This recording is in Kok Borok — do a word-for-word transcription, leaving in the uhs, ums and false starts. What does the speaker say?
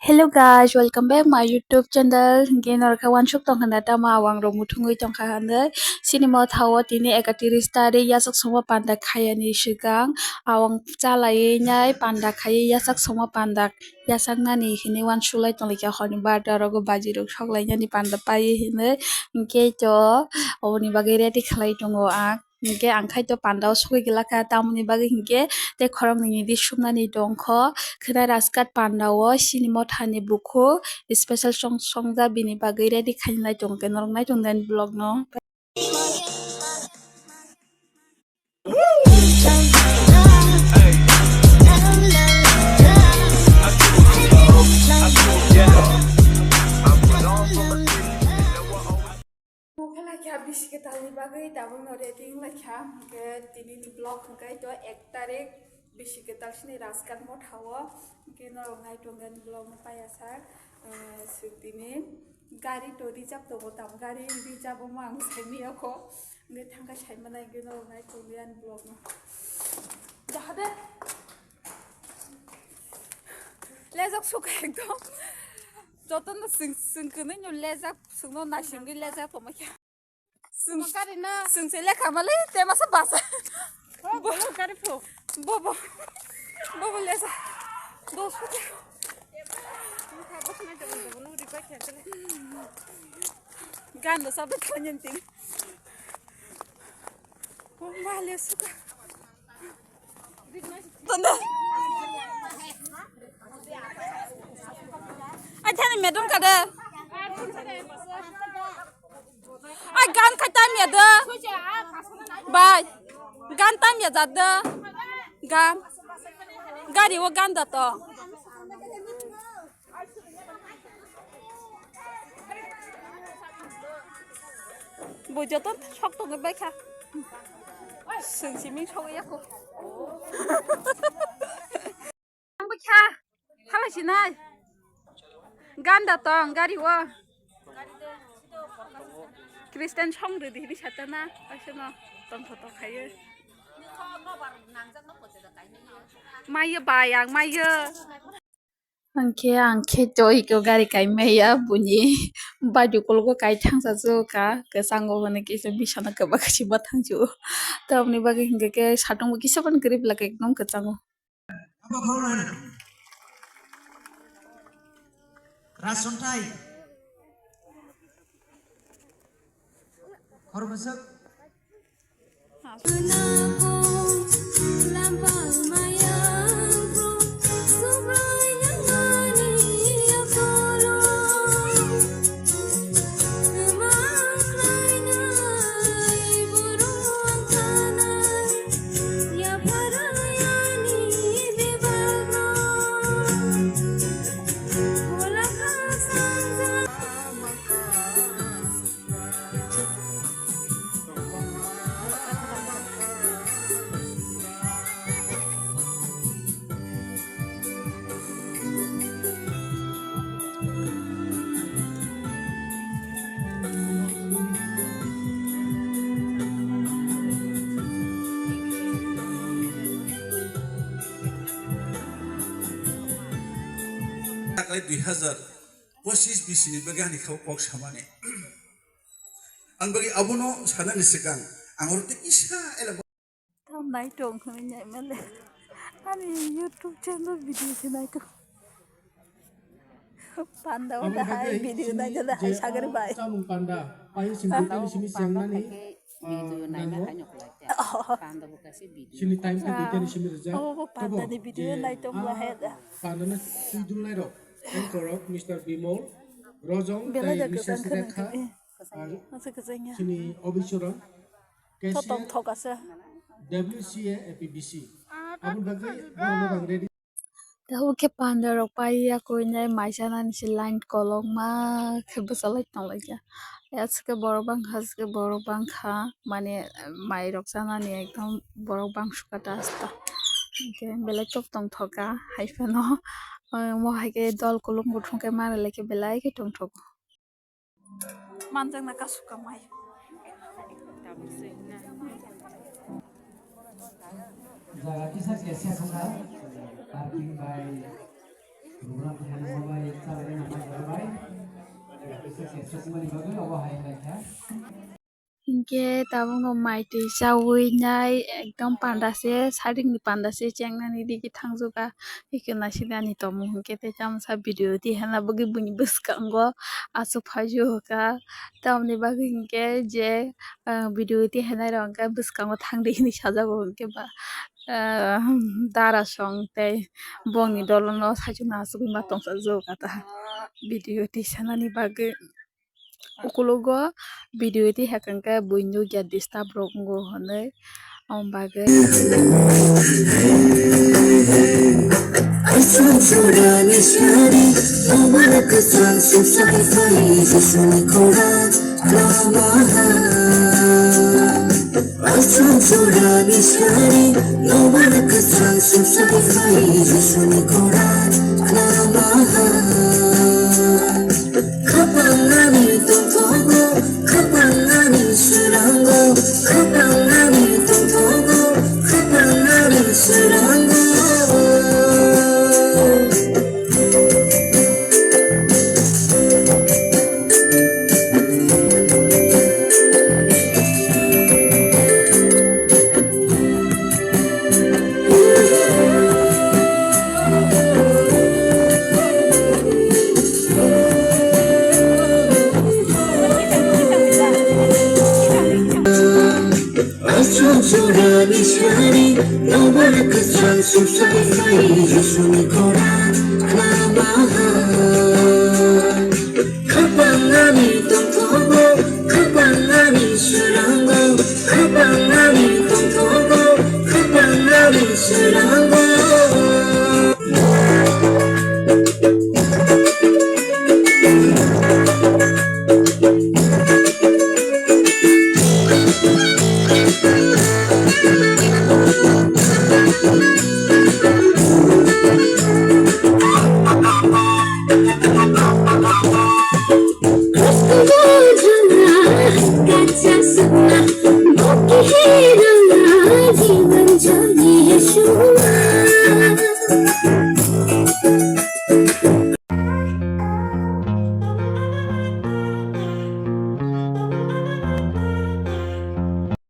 Hello guys, welcome back my YouTube channel. Hinkhe norokhe wansuk tongkha na tamo awang rok muthungwi tongkha hinwi. Sini motha o tini ekatiris tarik yachak songma panda khayani swkang awang chalaiwi nai panda khaiwi yachak songma panda yachaknani hinwi wansuklai tonglaikha horni barota rogo baji rok soklainani panda paiwi hinwi. Hinkhe to oboni bagwi ready khlai tongo ang. Hinkhe ang khaito panda o sogwi glakha, tamoni bagwi hinkhe tei khoroknwi ni di sumnani tongkho. Khwnai rajkhat panda o sini mothani bukhuk special song songjak, bini bagwi ready khainai tongkhe norok nai tongdi ani vlog no. Nokha laikha bisi kwtalni bagwi tabukno ready wnglaikha, hinkhe tinini vlog hinkhe to ek tarik bisi kwtal sini rajkhat mothao, hinkhe norok nai tongdi ani vlog no paiya sak, eh, swk tini gari to reserve tongo, tam gari reserve omo ang saimanya kho, hinkhe thangkhe saimanai hinkhe norok nai tongdi ani vlog no. Jahade lejak suk ekdom. Jotono swng, swng kwnwi no lejak, swngno naisingwi lejak tongma khe. Swng, swng se lekha mali, te masa basa. Bo, bo, gari pho. Bo, bo. Bo, bo lejak. Dos pho. Gan do sabe khanyan tin. O male suka. Tanda. Ai thani medun kada. Ai gan kha tam ya da. Bai. Gan tam ya jat da. Gan. Gari o gan da to. Bo joto sok tongwi bai kha. Swng simi sogwi ya kho. Ang bai kha. Halai sinai. Ganda tong gari o. Kristen song rwdi hini satana. Aisano tongtho tongkhayo. Maiyo bai ang maiyo. Angkhe, angkhe to iko gari kaimaya buni baidu kologo kai thangsa jwkha, kwchango hwnwi kisa bisana kwbakha si bwthang jio. Tamoni bagwi hinkhe khe satung bo kisa phano kwrwi belak ekdom kwchango. Rajonthai. Khoroksa. Taklai dui hazar pochis bisini bagwi ani kha kok samani. Ang bagwi abono sanani swkang ang oro tei kisa ela. Tam nai tong hwnwi nai male. Ani YouTube channel video se nai tong. Panda o da hai video nai da hai sagari bai. Chamung panda pai sing tei simi sengnani. Video naima haino khlai kha. Panda bo kaisa video. Sini time khe detail simi rijak. Oh, panda ni video nai tong la he da. Panda na twi dul nai rok. Anchor rok Mister Bimol, Rojong tei Missus Rekha. Masa kwchangya. Sini officer rok. Totong thok asa. W C A A P B C. Aboni bagwi borokno bang ready. Tabuk khe panda rok pai ya koi nai mai chanani se line kolokma khe bwchalai tonglaikha. Aswk khe borok bangkha, aswk khe borok bangkha, mane mai rok chanani ekdom borok bangsuka ta asta. Hinkhe belai tok tongthoka hai phano, omo hai khe dol kulum buthung khe manlai khe belai khe tongthogo. Manjakna kasuk ka mai. Jaga kisa kesa kha, parking bai. Hinkhe tabukno mai twi chaui nai ekdom panda se, sadikni panda se chengnani digi thangjwkha. Hikhe naisingni ani tongmung hinkhe tei tamsa video tihena bagwi buini bwskango aswk phaijuka. Tamoni bagwi hinkhe je, ah, video tihenai rok hinkhe bwskango thangdi hinwi sajago hinkhe ba, ah, dara song tei bongni dolono saichung aswk ma tongsa jokha ta video tisanani bagwi. Ukulugo video tihakhe hinkhe buino ya disturb rok wngo hinwi. Om bagwi. Khapang ani tongthogo, khapang ani srango, khapang ani tongthogo, khapang ani srango. Aswk jorani sari, nobar kwchang sumsai phai, Jisuni khorang khna baha. Khapang ani tongthogo, khapang ani srango, khapang ani tongthogo, khapang ani srango.